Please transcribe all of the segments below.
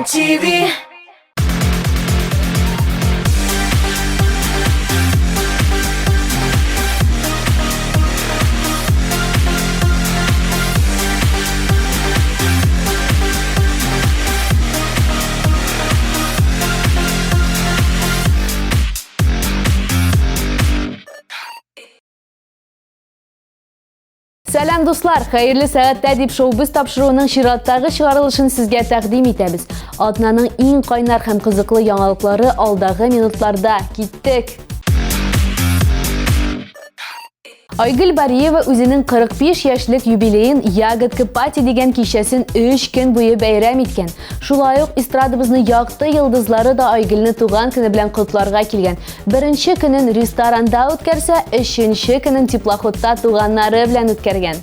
Казан ТВ. Сәлам дуслар, хәерле сәгатьтә дип шоу-біз тапшыруының чираттагы чыгарылышын сезгә тәкъдим итәбез. Атнаның иң кайнар һәм кызыклы яңалыклары алдагы минутларда. Киттек! Айгөл Бариева үзенең 45 яшьлек юбилеен Ягодка пати дигән кичәсен 3 көн буе бәйрәм иткән. Шулай ук эстрадабызның якты йолдызлары да Айгөлне туган көне белән котларга килгән. Беренче көнен ресторанда үткәрсә, өченче көнен теплоходта туганнары белән үткәргән.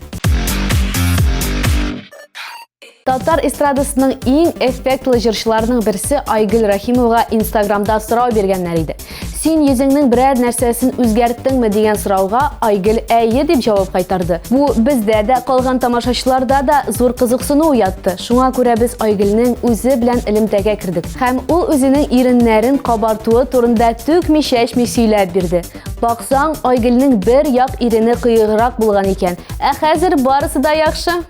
Татар эстрадасының иң эффектлы җырчыларының берсе Айгөл Рахимовага Инстаграмда сорау биргәннәр иде. Син йөзеңнең берәр нәрсәсен үзгәрттеңме дигән сорауга Айгөл әйе дип җавап кайтарды. Бу бездә дә, калган тамашачыларда да зур кызыксыну уятты. Шуңа күрә без Айгөлнең үзе белән элемтәгә кердек. Һәм ул үзенең иреннәрен кабартуы турында түкми-чәчми сөйләп бирде. Баксаң, Айгөлнең бер як ирене кыеграк булган икән. Ә хәзер барысы да яхшы.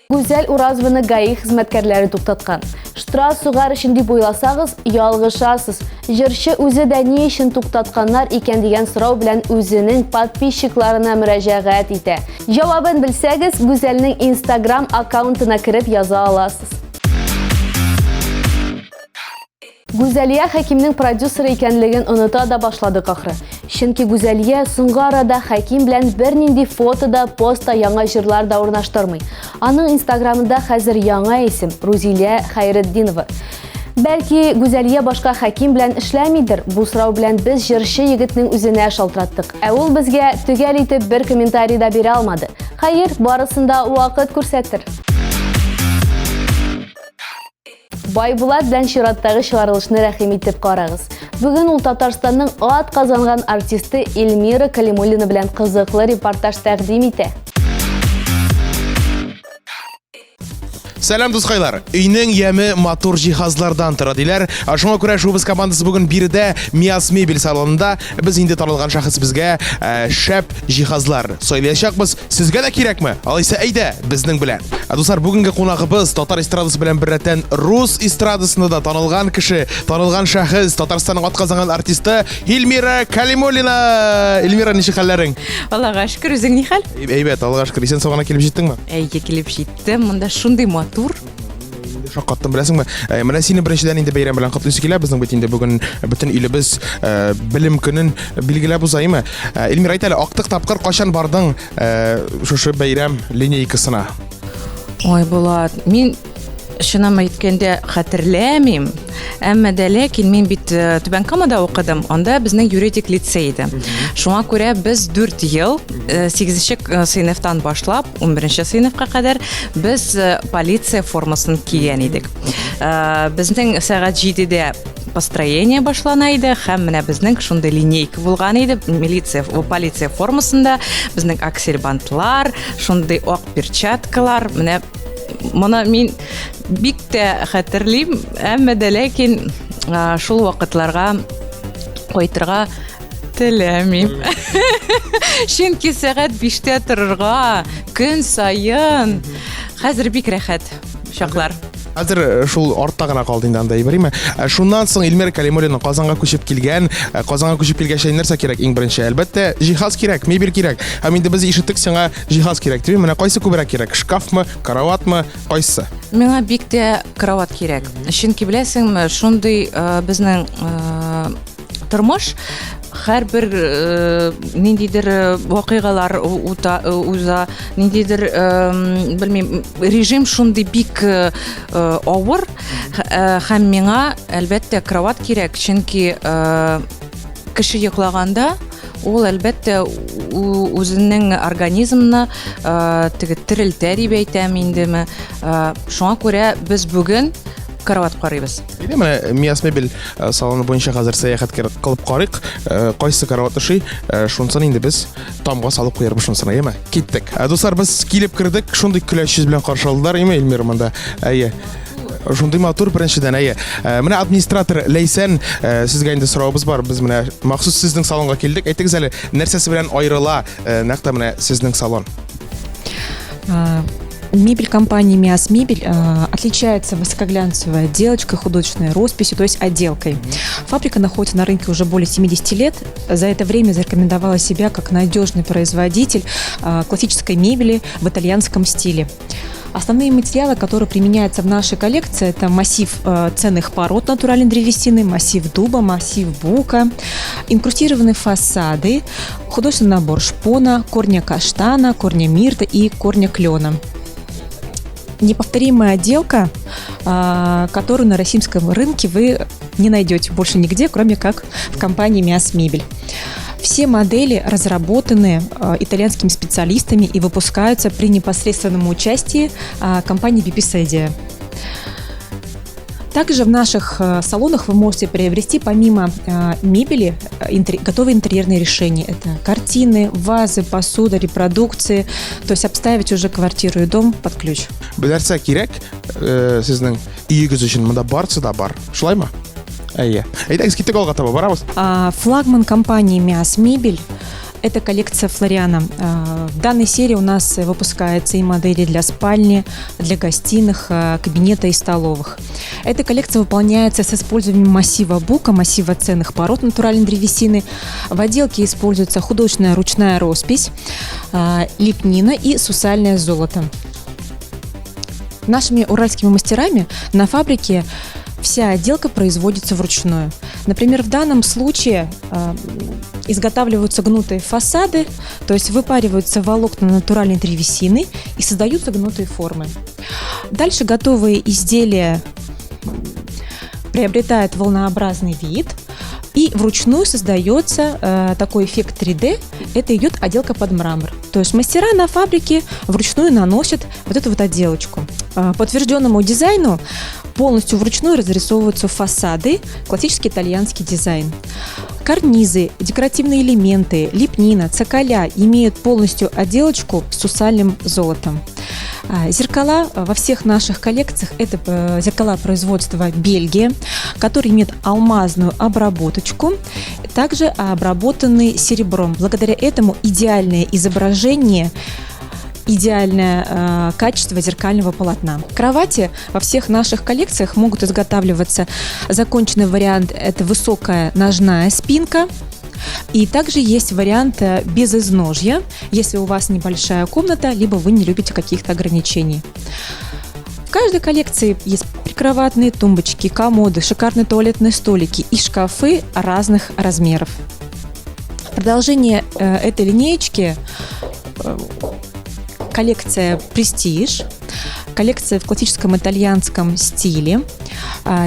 Гүзәл Уразованы ГАИ хезмәткәрләре туктаткан. Штраф сугар өчен дип уйласагыз, ялгышасыз. Җырчы үзе дә ни өчен туктатканнар икән дигән сорау белән үзенең подписчикларына мөрәҗәгать итә. Җавабын белсәгез, Гүзәлнең Instagram аккаунтына кереп яза аласыз. Гүзәлия Хәкимнең продюсеры икәнлеген оныта да башладык ахры. Чөнки Гүзәлия соңгы арада Хәким белән бернинди фото да, пост та, яңа җырлар да урнаштырмый. Аның инстаграмында хәзер яңа исем, Рузилә Хәйретдинова. Бәлки, Гүзәлия башка Хәким белән эшләмидер? Бу сорау белән без җырчы егетнең үзенә шалтыраттык. Ә ул безгә төгәл итеп бер комментарий да бирә алмады. Хәер, барысын да вакыт күрсәтер. Байбулат белән чираттагы чыгарылышны рәхим итеп карагыз. Бүген ул Татарстанның ат казанган артисты Эльмира Калимуллина белән кызыклы репортаж тәкъдим итә. Сәлам, дускайлар! Өйнең яме матур җиһазлардан тора диләр. Ә шуңа күрә шоубыз командасы бүген биредә Миас мебель салонында без инде танылган шәхесебезгә ә, шәп җиһазлар сайлаячакбыз. Сезгә дә кирәкме? Алайса әйдә, безнең белән. Ә дуслар, бүгенге кунагыбыз татар эстрадасы белән беррәттән рус эстрадасында да танылган кеше, танылган шәхес, Татарстанның атказанган артисты Эльмира Калимуллина. Эльмира, ничек хәлләрең? Аллага шөкер, үзең ни хәл? Әйбәт, Аллага шөкер. Исән сау гына килеп җиттеңме? Әйе, килеп җиттем. Монда шундый матур. Шаккаттым, беләсеңме? Э, менә сине беренчедән инде бәйрәм белән котлыйсы килә. Безнең бит инде бүген бөтен илебез э, белем көнен билгеләп уза, име? Э, Эльмира, әйт әле, актык тапкыр кайчан бардың шушы бәйрәм линейкасына? Ой, Булат, мин чынам әйткәндә хәтерләмим. Әмма дә ләкин мин бит э, Түбән Камада укыдым. Анда безнең юридик лицей иде. Шуңа күрә без 4 ел, 8 э, э, сыйныфтан башлап 11 сыйныфка кадәр без полиция формасын кигән идек. Безнең сәгать 7-дә построение башлана иде һәм менә безнең шундый линейка булган иде милиция полиция формасында безнең аксельбантлар шундый ак перчаткалар менә моны мин бик тә хәтерлим, әмма дә ләкин шул вакытларга кайтырга теләмим. Чөнки сәгать биштә торырга көн саен хәзер бик рәхәт чаклар. Хәзер э, шул артта гына калды инде анда әйбер, Ә шуннан соң Эльмира Калимуллина Казанга күчеп килгән. Э, Казанга күчеп килгәч нәрсә кирәк иң беренче? Әлбәттә, җиһаз кирәк, мебель кирәк. Һәм инде без ишеттек сиңа җиһаз кирәк дип. Менә кайсы күбрәк кирәк? Шкафмы, караватмы, кайсы? Миңа бик тә кровать кирәк. Чөнки беләсеңме, шундый э, безнең э, тормыш һәрбер э, ниндидер вакыйгалар ута, уза, ниндидер белмим, режим шундый бик авыр һәм миңа әлбәттә кровать кирәк, чөнки кеше йоклаганда ул әлбәттә үзенең организмны теге терелтә дип әйтәм индеме. Шуңа күрә без бүген Карават карыйбыз. Әйдә, менә Миас мебель э, салоны буенча хәзер сәяхәт кылып карыйк. Э, кайсы карават ошый, э, шунысын инде без тамга салып куярбыз шунысына, яме? Киттек. Дуслар, без килеп кердек, шундый көләч йөз белән каршы алдылар, яме, Эльмира монда. Әйе. Шундый матур беренчедән, әйе. Менә администратор Ләйсән, сезгә инде соравыбыз бар. Без менә махсус сезнең салонга килдек. Әйтегез әле, нәрсәсе белән аерыла нәкъ тә менә сезнең салон? Мебель компании Миас Мебель отличается высокоглянцевой отделочкой, художественной росписью, то есть отделкой. Фабрика находится на рынке уже более 70 лет. За это время зарекомендовала себя как надежный производитель классической мебели в итальянском стиле. Основные материалы, которые применяются в нашей коллекции, это массив ценных пород натуральной древесины, массив дуба, массив бука, инкрустированные фасады, художественный набор шпона, корня каштана, корня мирта и корня клена. Неповторимая отделка, которую на российском рынке вы не найдете больше нигде, кроме как в компании Миас Мебель. Все модели разработаны итальянскими специалистами и выпускаются при непосредственном участии компании Pipisedia. Также в наших салонах вы можете приобрести помимо мебели готовые интерьерные решения. Это картины, вазы, посуда, репродукции. То есть обставить уже квартиру и дом под ключ. Берәрсе кирәк, сезнең өегез өчен монда барысы да бар. Шулаймы? Әйе. Әйдәгез, киттек алга таба, барабыз. Флагман компании Миас Мебель — это коллекция Флориана. В данной серии у нас выпускаются и модели для спальни, для гостиных, кабинета и столовых. Эта коллекция выполняется с использованием массива бука, массива ценных пород натуральной древесины. В отделке используется художественная ручная роспись, лепнина и сусальное золото. Нашими уральскими мастерами на фабрике вся отделка производится вручную. Например, в данном случае изготавливаются гнутые фасады, то есть выпариваются волокна натуральной древесины и создаются гнутые формы. Дальше готовые изделия приобретают волнообразный вид, и вручную создается такой эффект 3D, это идет отделка под мрамор. То есть мастера на фабрике вручную наносят вот эту вот отделочку. По утвержденному дизайну полностью вручную разрисовываются фасады, классический итальянский дизайн. Карнизы, декоративные элементы, лепнина, цоколя имеют полностью отделочку с сусальным золотом. Зеркала во всех наших коллекциях — это зеркала производства Бельгии, которые имеют алмазную обработочку, также обработаны серебром. Благодаря этому идеальное изображение, идеальное качество зеркального полотна. Кровати во всех наших коллекциях могут изготавливаться. Законченный вариант — это высокая ножная спинка. И также есть вариант без изножья, если у вас небольшая комната, либо вы не любите каких-то ограничений. В каждой коллекции есть прикроватные тумбочки, комоды, шикарные туалетные столики и шкафы разных размеров. Продолжение этой линеечки коллекция «Престиж», коллекция в классическом итальянском стиле.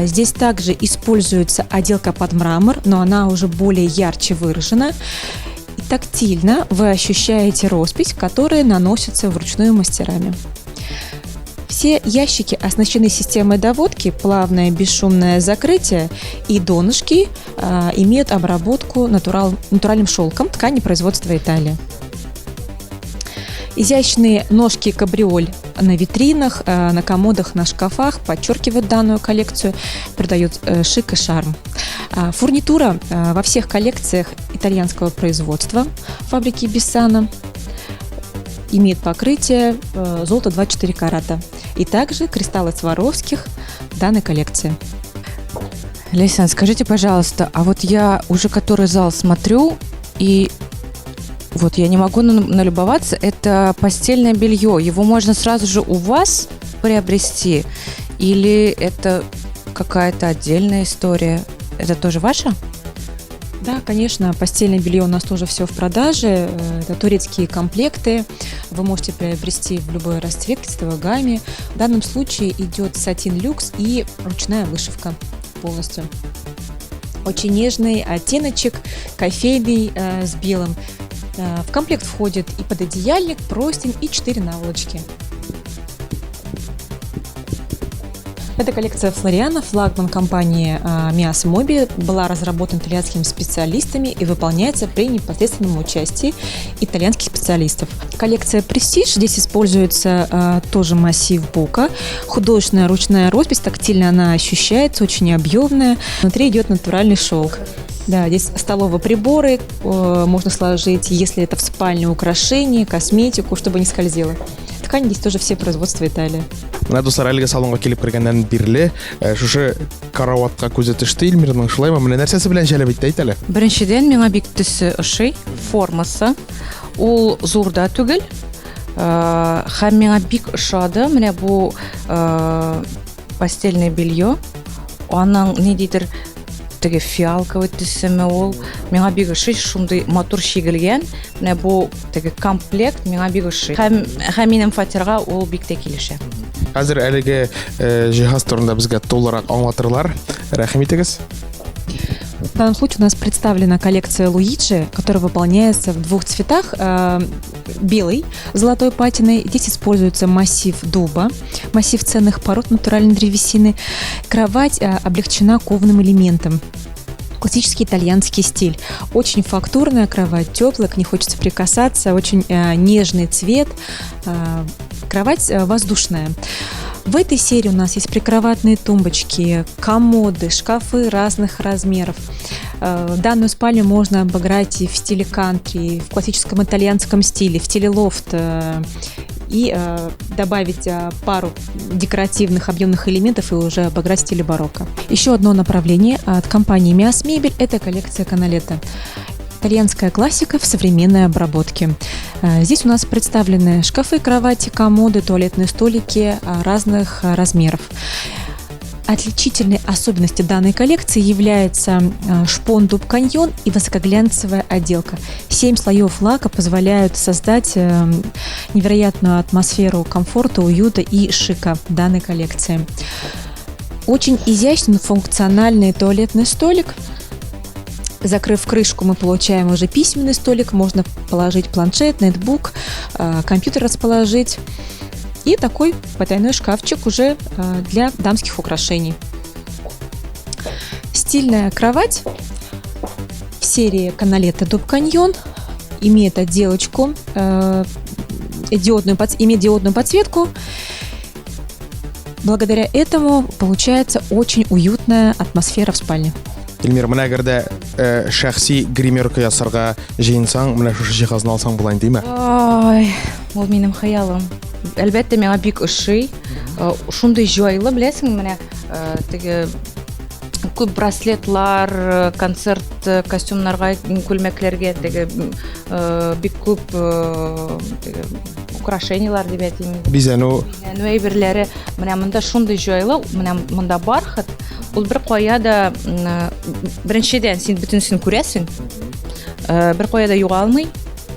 Здесь также используется отделка под мрамор, но она уже более ярче выражена. И тактильно вы ощущаете роспись, которая наносится вручную мастерами. Все ящики оснащены системой доводки, плавное бесшумное закрытие, и донышки имеют обработку натуральным шелком ткани производства Италии. Изящные ножки кабриоль на витринах, на комодах, на шкафах подчеркивают данную коллекцию, придают шик и шарм. Фурнитура во всех коллекциях итальянского производства фабрики Бессана имеет покрытие золото 24 карата и также кристаллы Сваровских в данной коллекции. Лейсан, скажите, пожалуйста, а вот я уже который зал смотрю, и я не могу налюбоваться, это постельное белье. Его можно сразу же у вас приобрести? Или это какая-то отдельная история? Это тоже ваше? Да, конечно, постельное белье у нас тоже все в продаже. Это турецкие комплекты. Вы можете приобрести в любой расцветке, цветовой гамме. В данном случае идет сатин люкс и ручная вышивка полностью. Очень нежный оттеночек, кофейный с белым. В комплект входит и пододеяльник, простынь и 4 наволочки. Эта коллекция Флориана, флагман компании Миас Моби, была разработана итальянскими специалистами и выполняется при непосредственном участии итальянских специалистов. Коллекция Престиж, здесь используется тоже массив бука, художественная ручная роспись, тактильно она ощущается, очень объемная. Внутри идет натуральный шелк. Да, здесь столовые приборы можно сложить, если это в спальне украшения, косметику, чтобы не скользило. Ткани здесь тоже все производства Италии. Менә, дуслар, әлеге салонга килеп кергәннән бирле шушы караватка күзе төште Эльмираның, шулаймы? Менә нәрсәсе белән җәлеп итте, әйт әле. Беренчедән, миңа бик төсе ошый, формасы. Ул зур да түгел. Һәм миңа бик ошады менә бу постельное белье. Аның ниндидер теге фиалковый төсеме ул. Миңа бик ошый, шундый матур чигелгән. Менә бу теге комплект миңа бик ошый. Һәм минем фатирга ул бик тә килешә. Хәзер әлеге җиһаз турында безгә тулырак аңлатырлар. Рәхим итегез. В данном случае у нас представлена коллекция Луиджи, которая выполняется в двух цветах. Белый, золотой патиной. Здесь используется массив дуба, массив ценных пород натуральной древесины. Кровать облегчена кованым элементом. Классический итальянский стиль. Очень фактурная кровать, теплая, к ней хочется прикасаться, очень нежный цвет. Кровать воздушная. В этой серии у нас есть прикроватные тумбочки, комоды, шкафы разных размеров. Данную спальню можно обыграть и в стиле кантри, и в классическом итальянском стиле, в стиле лофт, и добавить пару декоративных объемных элементов и уже обыграть в стиле барокко. Еще одно направление от компании Миас Мебель – это коллекция Каналетто. Итальянская классика в современной обработке. Здесь у нас представлены шкафы, кровати, комоды, туалетные столики разных размеров. Отличительной особенностью данной коллекции является шпон дуб каньон и высокоглянцевая отделка. 7 слоев лака позволяют создать невероятную атмосферу комфорта, уюта и шика данной коллекции. Очень изящный, функциональный туалетный столик. Закрыв крышку, мы получаем уже письменный столик. Можно положить планшет, ноутбук, компьютер расположить. И такой потайной шкафчик уже для дамских украшений. Стильная кровать в серии Каналетто Дуб Каньон имеет отделочку, имеет диодную подсветку. Благодаря этому получается очень уютная атмосфера в спальне. Эльмира, менә әгәр дә шәхси гримерка ясарга җыенсаң, менә шушы җиһазны алсаң була инде, димме? Ай, ул минем хыялым. Әлбәттә, миңа бик ошый. Шундый җайлы, беләсеңме, менә теге күп браслетлар, концерт костюмнарга, күлмәкләргә теге бик күп теге украшениялар дип әйтим. Бизәнү. Бизәнү әйберләре. Менә монда шундый җайлы, менә монда бархат. Ул бер кая да, беренчедән, син бөтенесен күрәсең. Бер кая да югалмый.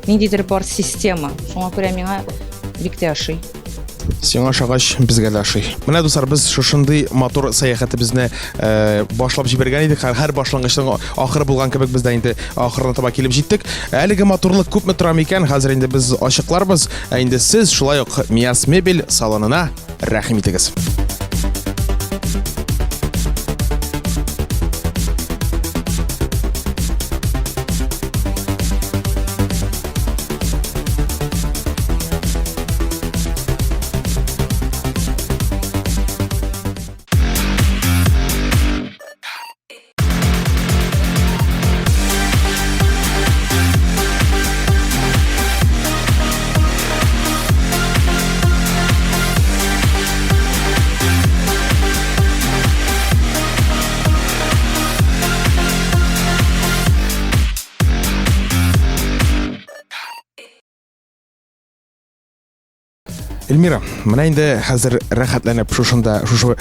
Ниндидер бар система. Шуңа күрә миңа бик тә ошый. Сиңа ошагач, безгә дә ошый. Менә, дуслар, без шушындый матур сәяхәтебезне башлап җибәргән идек. Һәр башлангычның ахыры булган кебек, без дә инде ахырына таба килеп җиттек. Әлеге матурлык күпме тора микән? Хәзер инде без ачыкларбыз. Ә инде сез шулай ук Миас Мебель салонына рәхим итегез. Эльмира, менә инде хәзер рәхәтләнеп шушында, шушы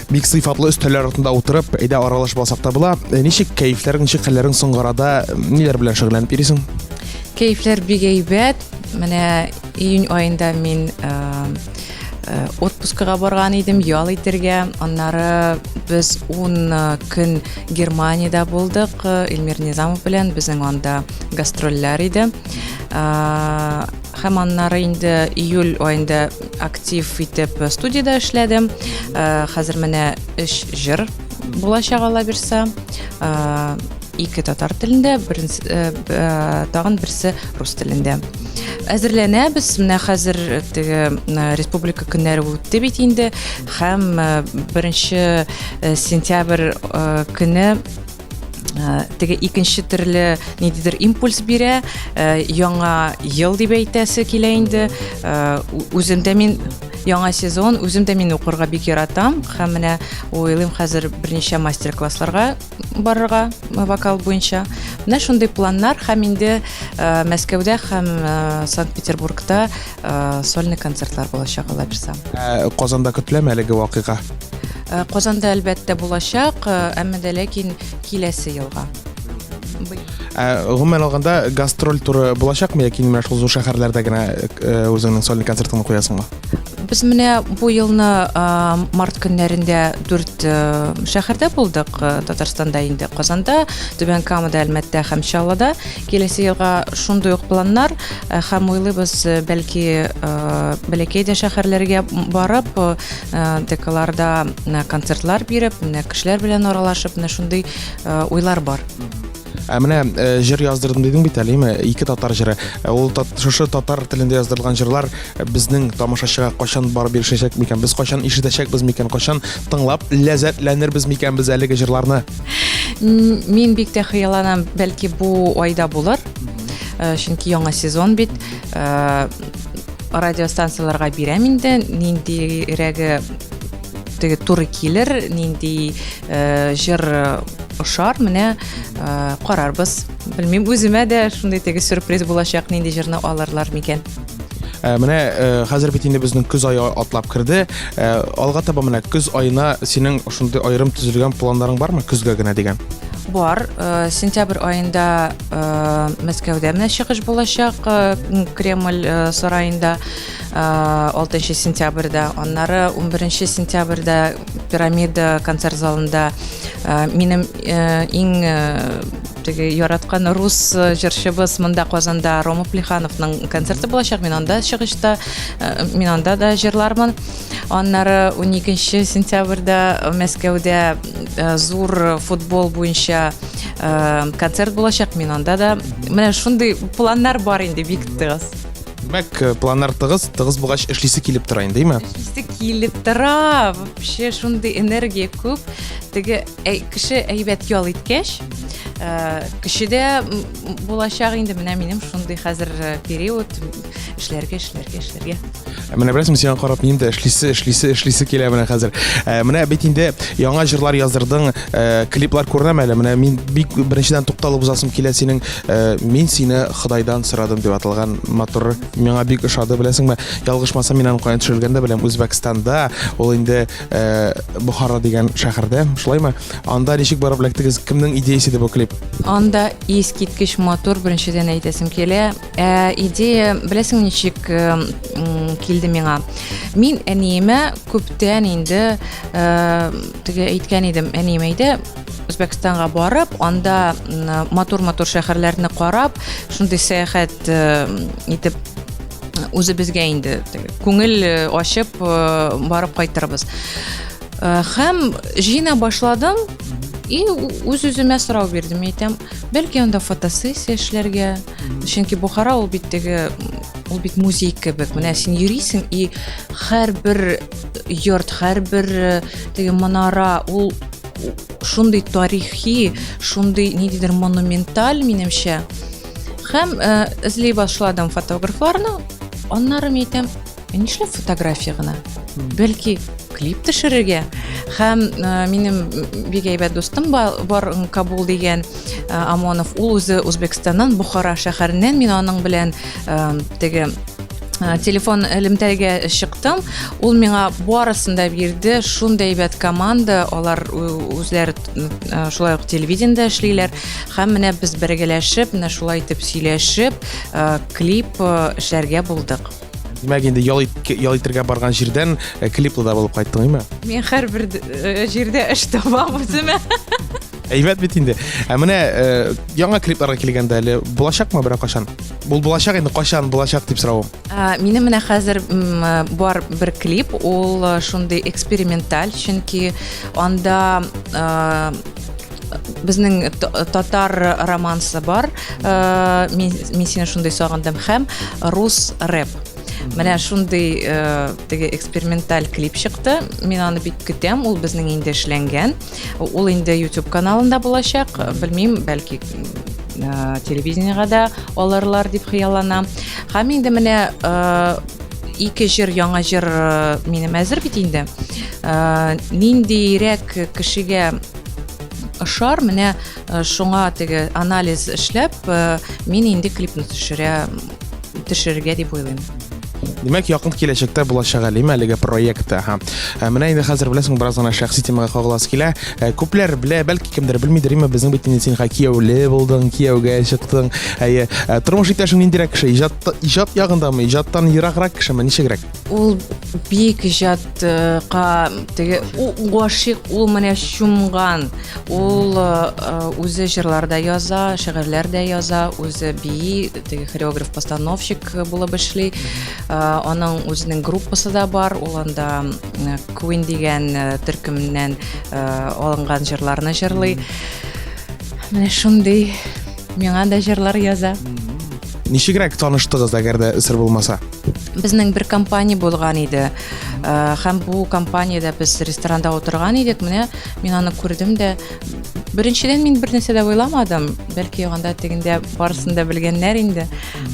бик сыйфатлы өстәлләр артында утырып, әйдә аралашып алсак та була. Ничек кәефләрең, ничек хәлләрең соңгы арада, ниләр белән шөгыльләнеп йөрисең? Кәефләр бик әйбәт. Менә июнь аенда мин отпускага барган идем, ял итәргә. Аннары без 10 көн Германиядә булдык, Эльмир Низамов белән безнең анда гастрольләр иде. Һәм аннары инде июль аенда актив итеп студиядә эшләдем. Хәзер менә өч җыр булачак Алла бирса. Ике татар телендә, беренче тагын берсе рус телендә. Әзерләнәбез. Менә хәзер теге республика көннәре үтте бит инде һәм беренче сентябрь көне теге икенче төрле ниндидер импульс бирә, яңа ел дип әйтәсе килә инде. Үзем дә мин яңа сезон, үзем дә мин укырга бик яратам һәм менә уйлыйм хәзер берничә мастер-классларга барырга вокал буенча. Менә шундый планнар һәм инде Мәскәүдә һәм Санкт-Петербургта сольный концертлар булачак, Алла бирса. Казанда көтеләме әлеге вакыйга? Казанда әлбәттә булачак, әмма дә ләкин киләсе елга. Гомумән алганда гастроль туры булачакмы яки менә шул зур шәһәрләрдә генә үзеңнең сольный концертыңны куясыңмы? Без менә бу елны март көннәрендә дүрт шәһәрдә булдык. Татарстанда инде Казанда, Түбән Камада, Әлмәттә һәм Чаллыда. Киләсе елга шундый ук планнар һәм уйлыйбыз, бәлки бәләкәй дә шәһәрләргә барып, ДКларда концертлар биреп, менә кешеләр белән аралашып, менә шундый уйлар бар. Ә менә э, җыр яздырдым дидең бит әле, әйме? Ике татар җыры. Э, ул тат, шушы татар телендә яздырылган җырлар э, безнең тамашачыга кайчан барып ирешәчәк микән? Без кайчан ишетәчәкбез микән? Кайчан тыңлап ләззәтләнербез микән без әлеге җырларны? Мин бик тә хыялланам, бәлки бу айда булыр. Чөнки яңа сезон бит. Радиостанцияләргә бирәм инде, ниндирәге теге туры килер, нинди җыр ошар, менә э, карарбыз. Белмим, үземә дә шундый теге сюрприз булачак, нинди җырны алырлар микән. Э, менә э, хәзер бит инде безнең көз ае атлап керде. Э, алга таба менә көз аена синең шундый аерым төзелгән планнарың бармы көзгә генә дигән? Бар. Э, сентябрь аенда э, Мәскәүдә менә чыгыш булачак, э, Кремль э, сараенда. 6 сентябрьдә, аннары 11 сентябрьдә Пирамида концерт залында минем иң теге яраткан рус җырчыбыз монда Казанда Рома Плехановның концерты булачак. Мин анда чыгышта, мин анда да җырлармын. Аннары 12 сентябрьдә Мәскәүдә зур футбол буенча концерт булачак. Мин анда да. Менә шундый планнар бар инде бик тыгыз. Димәк, э, планнар тыгыз, тыгыз булгач эшлисе килеп тора инде, әйме? Эшлисе килеп тора. Вообще шундый энергия күп. Теге әй, кеше әйбәт ял иткәч, э, кеше дә булачак инде. Менә минем шундый хәзер э, период эшләргә, эшләргә, эшләргә. Ә менә беләсеңме, сиңа карап минем дә эшлисе, эшлисе, эшлисе килә менә хәзер. Ә, менә бит инде яңа җырлар яздырдың, ә, клиплар күренәме әле? Менә мин бик беренчедән тукталып узасым килә синең ә, Мин сине Ходайдан сорадым дип аталган матур миңа бик ошады, беләсеңме? Ялгышмасам, мин аның каян төшерелгәнен дә беләм. Үзбәкстанда, ул инде ә, Бохара дигән шәһәрдә, шулаймы? Анда ничек барып эләктегез? Кемнең идеясе иде бу клип? Анда искиткеч матур, беренчедән әйтәсем килә. Ә, идея, беләсең ничек э, килде миңа? Мин әниемә күптән инде э, теге әйткән идем, әнием әйдә Үзбәкстанга барып, анда матур-матур шәһәрләрне карап, шундый сәяхәт э, итеп үзебезгә инде күңел ачып барып кайтырбыз. Һәм җыена башладым и үз-үземә сорау бирдем, әйтәм, бәлки анда фотосессия эшләргә, Чөнки Бухара ул бит теге ул бит музей кебек. Менә син йөрисең и һәрбер йорт, һәрбер э, теге манара ул шундый тарихи, шундый ниндидер монументаль минемчә. Һәм э, эзли башладым фотографларны. Аннары мин әйтәм, Ә нишләп фотография гына? Бәлки клип төшерергә? Һәм э, минем бик әйбәт дустым бар, Кабул дигән э, Амонов. Ул үзе Үзбәкстаннан, Бухара шәһәреннән. Мин аның белән э, теге телефон элемтәгә чыктым. Ул миңа барысын да бирде. Шундый әйбәт команда, алар үзләре шулай ук телевидениедә эшлиләр. Һәм менә без бергәләшеп, менә шулай итеп сөйләшеп, клип эшләргә булдык. Димәк, инде ял, ит, ял итергә барган җирдән э, клиплы да булып кайттың, әйме? Мин һәрбер э, җирдә эш табам үземә. Әйбәт бит инде. Ә менә э, яңа клипларга килгәндә әле булачакмы берәр кашан? Бул булачак инде кашан булачак дип соравым. Ә, минем менә хәзер бар бер клип, ул э, шундый эксперименталь, чөнки анда э, безнең татар романсы бар. Э, мин, мин сине шундый сагындым һәм рус рэп. Менә шундый э, теге эксперименталь клип чыкты. Мин аны бик көтәм. Ул безнең инде эшләнгән. Ул инде YouTube каналында булачак. Белмим, бәлки э, телевидениега да алырлар дип хыялланам. Һәм инде менә э, ике җыр, яңа җыр э, минем әзер бит инде. Э, ниндирәк кешегә ошар, менә э, шуңа теге анализ эшләп, э, мин инде клипны төшерә төшерергә дип уйлыйм. Димәк, якын киләчәктә булачак әле, әлеге проект. Аһа. Ә, менә инде хәзер беләсең, бераз гына шәхси темага кагыласы килә. Ә, күпләр белә, бәлки кемдер белмидер, име безнең бит инде син кияүле булдың, кияүгә чыктың. Әйе, ә, тормыш иптәшең ниндирәк кеше? Иҗат иҗат ягындамы, иҗаттан ераграк кешеме, ничегрәк? Ул бик иҗатка теге ул гашыйк, ул менә чумган. Ул үзе җырлар да яза, шигырьләр дә яза, үзе бии, теге хореограф-постановщик булып эшли. Аның үзенең группасы да бар, ул анда Queen дигән төркемнән алынган җырларны җырлый. Менә шундый миңа да җырлар яза. Ничегрәк таныштыгыз, әгәр дә сер булмаса? Безнең бер компания булган иде. Һәм бу компаниядә без ресторанда утырган идек. Менә мин аны күрдем дә. Беренчедән мин бер нәрсә дә уйламадым. Бәлки анда тегендә барысын да белгәннәр инде.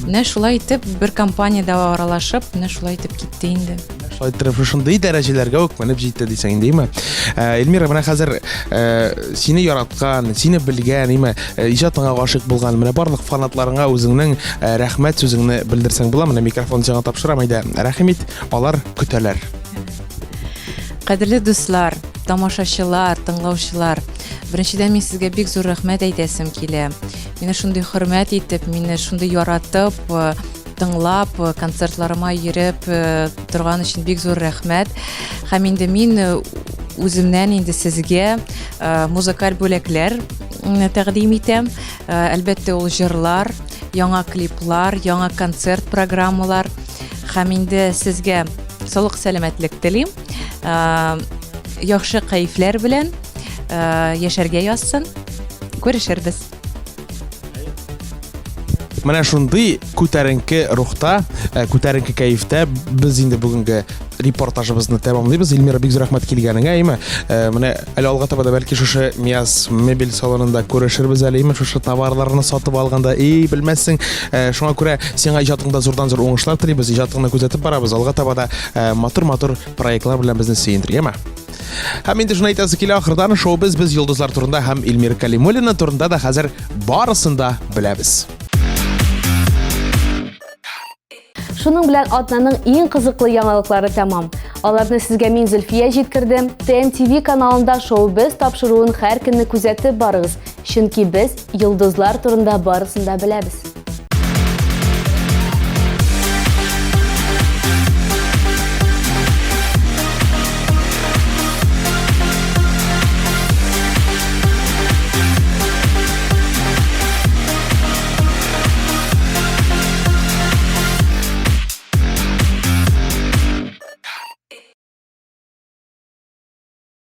Менә шулай итеп бер компаниядә аралашып, менә шулай итеп китте инде. Шулай итеп шушындый дәрәҗәләргә үк менеп җитте дисең инде, име? Э, Эльмира, менә хәзер э, сине яраткан, сине белгән, име, э, иҗатыңа гашыйк булган, менә барлык фанатларыңа үзеңнең рәхмәт сүзеңне белдерсәң була. Менә микрофон сиңа тапшырам, әйдә, рәхим ит, алар көтәләр. Кадерле дуслар, тамашачылар, тыңлаучылар, беренчедән мин сезгә бик зур рәхмәт әйтәсем килә. Мине шундый хөрмәт итеп, мине шундый яратып, тыңлап, концертларыма йөреп торган өчен бик зур рәхмәт. Һәм инде мин үземнән инде сезгә музыкаль бүләкләр тәкъдим итәм. Әлбәттә, ул җырлар, яңа клиплар, яңа концерт программалар. Һәм инде сезгә саулык, сәламәтлек телим. Яхшы кәефләр белән яшәргә язсын. Күрешербез. Менә шундый күтәренке рухта, э, күтәренке кәефтә без инде бүгенге репортажыбызны тәмамлыйбыз. Эльмира, бик зур рәхмәт килгәнеңә, әйме? Э, менә әле алга таба да бәлки шушы Мияз мебель салонында күрешербез әле, әйме? Шушы товарларны сатып алганда, эй, белмәссең. Э, шуңа күрә сиңа иҗатыңда зурдан-зур уңышлар телибез, иҗатыңны күзәтеп барабыз. Алга таба да матур-матур проектлар белән безне сөендер, яме? Һәм инде шуны әйтәсе килә ахырдан, шоу без без йолдызлар турында һәм Эльмира Калимуллина турында да хәзер барысын да беләбез. Шуның белән атнаның иң кызыклы яңалыклары тәмам. Аларны сезгә мин Зөлфия җиткердем. ТНТВ каналында шоу без тапшыруын һәр көнне күзәтеп барыгыз, чөнки без йолдызлар турында барысын да беләбез.